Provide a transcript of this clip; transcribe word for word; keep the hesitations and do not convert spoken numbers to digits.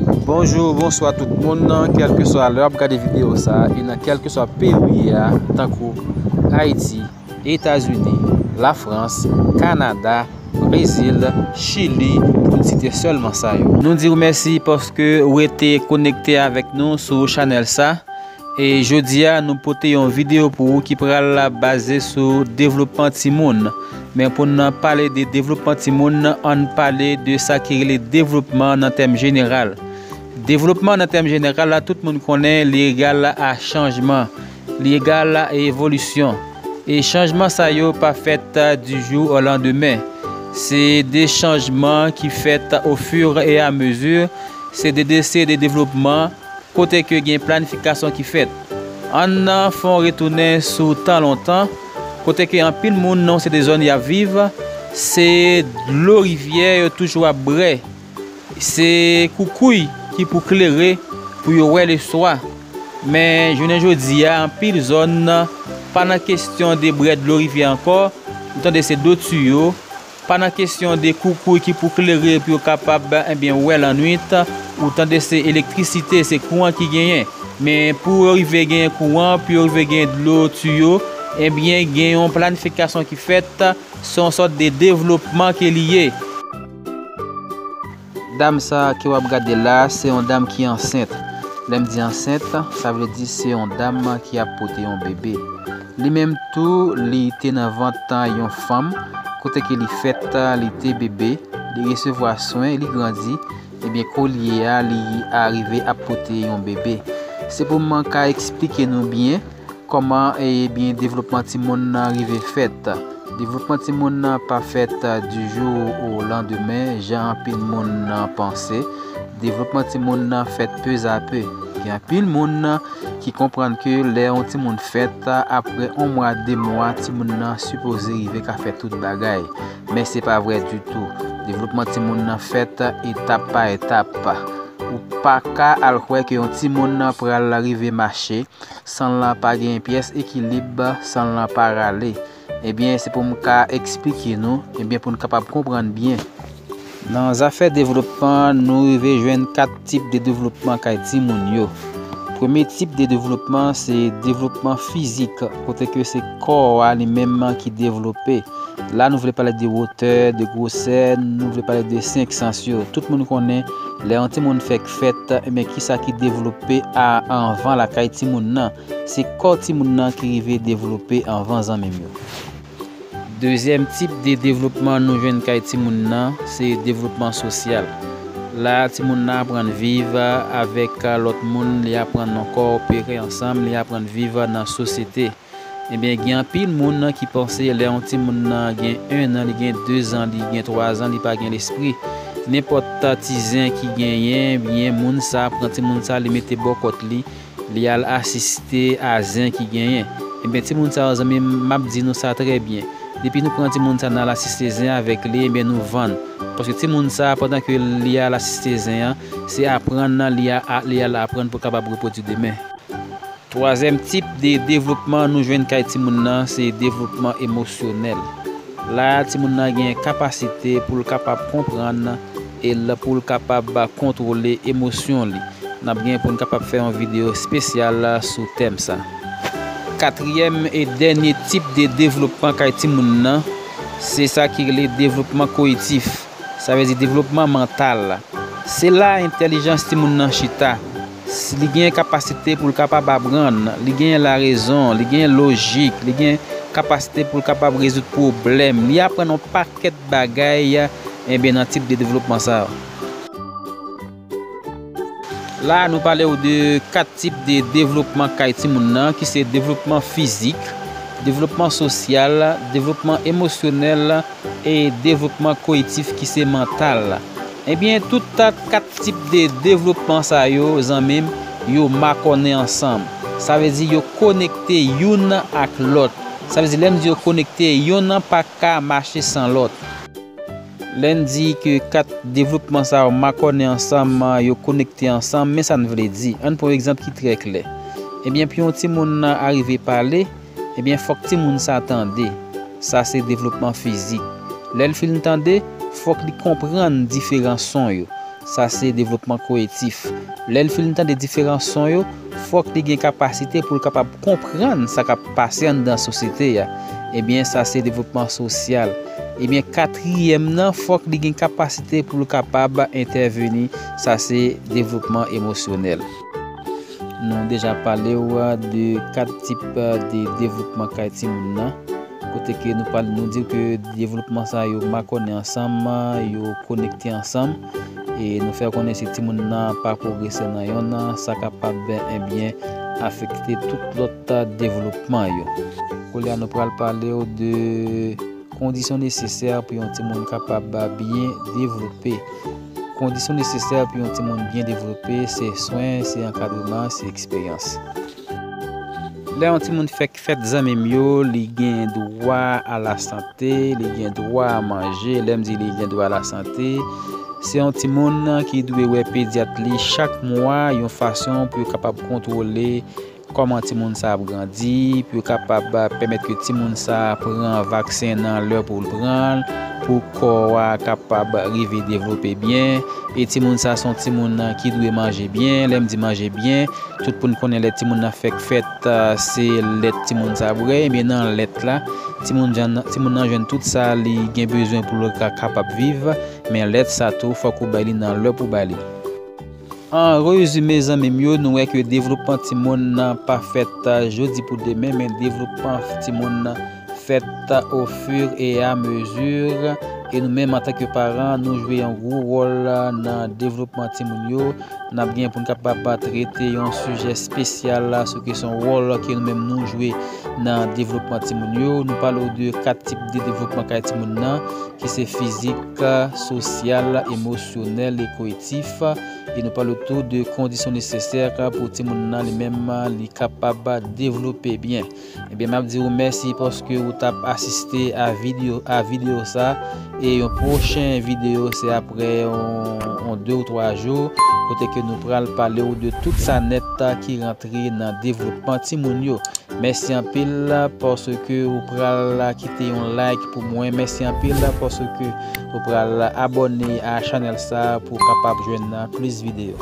Bonjou, bonswa tout moun, kèlkeswa lè w ap gade videyo sa a, e nan kèlkeswa peyi w ye a, tankou Ayiti, Etazini, Lafrans, Kanada, Brezil, Chili, pou n site sèlman sa yo. Nou di w mèsi paske w rete konekte avèk nou sou chanèl sa. E jodi a, nou pote yon videyo pou ou ki pral baze sou devlopman timoun. Men pou n pale de devlopman timoun, ann pale de sa ki rele devlopman nan tèm jeneral. Devlopman nan tèm jeneral la, tout moun konnen li egal a chanjman, li egal a evolisyon. E chanjman sa yo pa fèt du jour au lendemain. Se de chanjman ki fèt au fur et à mesure, se de, de, se de devlopman kote ke gen planifikasyon ki fèt. Ann fè yon retounen sou tan lontan, kote ke anpil moun nan yon seri de zòn y ap viv, se dlo rivyè yo toujou ap bwè. Se koukouy ki pou klere pou yo wè leswa. Men jounen jodi a, anpil zòn pa nan kesyon de bwè dlo rivyè ankò. Ou tande se dlo tiyo, pa nan kesyon de koukouy ki pou klere pou yo kapab, ebyen, wè lannwit. Ou tande se elektrisite, se kouran ki genyen. Men pou yo rive genyen kouran, pou yo rive genyen dlo tiyo, ebyen, gen yon planifikasyon ki fèt, se yon sòt de devlopman ke li ye. Dam sa a ke w ap gade la, se yon dam ki ansent. Lè m di ansent, sa vle di se yon dam ki ap pote yon bebe. Li menm tou, li te nan vant yon fanm, kote ke li fèt, li te bebe, li resevwa swen, li grandi, ebyen, koulye a, li arive ap pote yon bebe. Se pou m ka eksplike nou byen kòman, ebyen, devlopman timoun nan rive fèt. Devlopman timoun nan pa fèt du jour au lendemain, jan anpil moun nan panse. Devlopman timoun nan fèt pezapè. Gen anpil moun ki konprann ke lè yon timoun fèt, apre yon mwa, de mwa, timoun nan sipoze rive ka fè tout bagay. Men se pa vrè ditou. Devlopman timoun nan fèt etap pa etap. Ou pa ka al kwè ke yon timoun nan pral rive mache san l pa gen pyès ekilib, san l pa rale. Ebyen, se pou m ka eksplike nou, ebyen, pou n kapab konprann byen. Nan zafè devlopman, nou rive jwenn kat tip de devlopman kay timoun yo. Premye tip de devlopman, se devlopman fizik, kote ke se kò a li menm ki devlope. La, nou vle pale de wotè, de gwosè, nou vle pale de senk sans yo. Tout moun konnen, lè yon timoun fèk fèt, ebyen, kisa ki devlope a, anvan lakay timoun nan? Se kò timoun nan ki rive devlope anvan, zanmi m yo. Dezyèm tip de devlopman nou jwenn kay timoun nan, se devlopman sosyal. La, timoun nan aprann viv avèk lòt moun, li aprann ankò opere ansanm, li aprann viv nan sosyete. Ebyen, gen anpil moun ki panse lè yon timoun nan gen en an, li gen de zan, li gen twa zan, li pa gen lespri. Nenpòt ti zen ki genyen, ebyen, moun sa pran timoun sa, li mete bò kòt li, li al asiste a zen ki genyen. Ebyen, timoun sa yo, zanmi m, m ap di nou sa trè byen. Depi nou pran timoun sa, n al asiste zen avèk li, ebyen, nou vann. Paske timoun sa, pandan ke li al asiste zen an, se aprann li a, a, li al aprann pou kapab repwodui demen. Twazyèm tip de devlopman nou jwenn kay timoun nan, se devlopman emosyonèl. La, timoun nan gen kapasite pou l kapab konprann e l, pou l kapab kontwole emosyon li. N ap gen pou n kapab fè yon videyo espesyal sou tèm sa. Katriyèm e dènye tip de devlopman kay timoun nan, se sa ki rele devlopman koyitif. Sa vle di devlopman mantal. Se la entèlijans timoun nan chita. S-, li gen kapasite pou l kapab aprann, li gen larezon, li gen lojik, li gen kapasite pou l kapab rezoud pwoblèm. Li aprann yon pakèt bagay, enben, nan tip de devlopman sa yo. La, nou pale w de kat tip de devlopman kay timoun nan, ki se devlopman fizik, devlopman sosyal, devlopman emosyonèl e devlopman koyitif, ki se mantal. Ebyen, tout kat tip de devlopman sa yo, zanmi m, yo makònen ansanm. Sa vle di yo konekte youn ak lòt. Sa vle di, lè m di yo konekte, yonn pa ka mache san lòt. Lè n di ke kat devlopman sa yo makònen ansanm, yo konekte ansanm, men sa n vle di. Ann pran yon egzanp ki trè klè. Ebyen, pou yon timoun arive pale, ebyen, fòk timoun sa tande. Sa se devlopman fizik. Lè l fin tande, fòk li konprann diferan son yo. Sa se devlopman koyektif. Lè l fin tande diferan son yo, fòk li gen kapasite pou l kapab konprann sa k ap pase anndan sosyete a. Ebyen, sa se devlopman sosyal. Ebyen, katriyèm nan, fòk li gen kapasite pou l kapab entèveni. Sa se devlopman emosyonèl. Nou deja pale w de kat tip de devlopman kay timoun nan. Kote ke nou pale, nou di ke devlopman sa yo makònen ansanm, yo konekte ansanm. E nou fè konnen si timoun nan pa pwogrese nan yonn nan, sa kapab, ebyen, afekte tout lòt devlopman yo. Kounye a, nou pral pale w de kondisyon nesesè pou yon timoun kapab byen devlope. Kondisyon nesesè pou yon timoun byen devlope, se swen, se ankadreman, se eksperyans. Lè yon timoun fèk fèt, zanmi m yo, li gen dwa a la sante, li gen dwa a manje. Lè m di li gen dwa a la sante, se yon timoun ki dwe wè pedyat li chak mwa, yon fason pou yo kapab kontwole kòman timoun sa ap grandi, pou yo kapab pèmèt ke timoun sa pran vaksen nan lè pou l pran l, pou kò a kapab rive devlope byen. E timoun sa se yon timoun ki dwe manje byen. Lè m di manje byen, tout moun konnen lè timoun nan fèk fèt, se lèt timoun sa bwè. Ebyen, nan lèt la, timoun jan, timoun nan jwenn tout sa li gen bezwen pou l ka kapab viv. Men lèt sa tou, fòk ou bay li nan lè pou bay li. An rezime, zanmi m yo, nou wè ke devlopman timoun nan pa fèt jodi pou demen, men devlopman timoun nan fèt ofiramezu. E nou menm, antanke paran, nou jwe yon gwo wòl nan devlopman timoun yo. N ap gen pou n kapab trete yon sijè espesyal sou kesyon wòl ke nou menm nou jwe nan devlopman timoun yo. Nou pale w de kat tip de devlopman kay timoun nan, ki se fizik, sosyal, emosyonèl e koyektif. E nou pale w tou de kondisyon nesesè pou timoun nan li menm li kapab devlope byen. Ebyen, m ap di w mèsi paske ou t ap asiste a videyo, a videyo sa. E yon pwochen videyo, se apre yon, yon de ou twa jou, kote ke nou pral pale w de tout sa nèt ki rantre nan devlopman timoun yo. Mèsi anpil paske ou pral kite yon like pou mwen. Mèsi anpil paske ou pral abòne a chanèl sa pou w kapab jwenn plis videyo.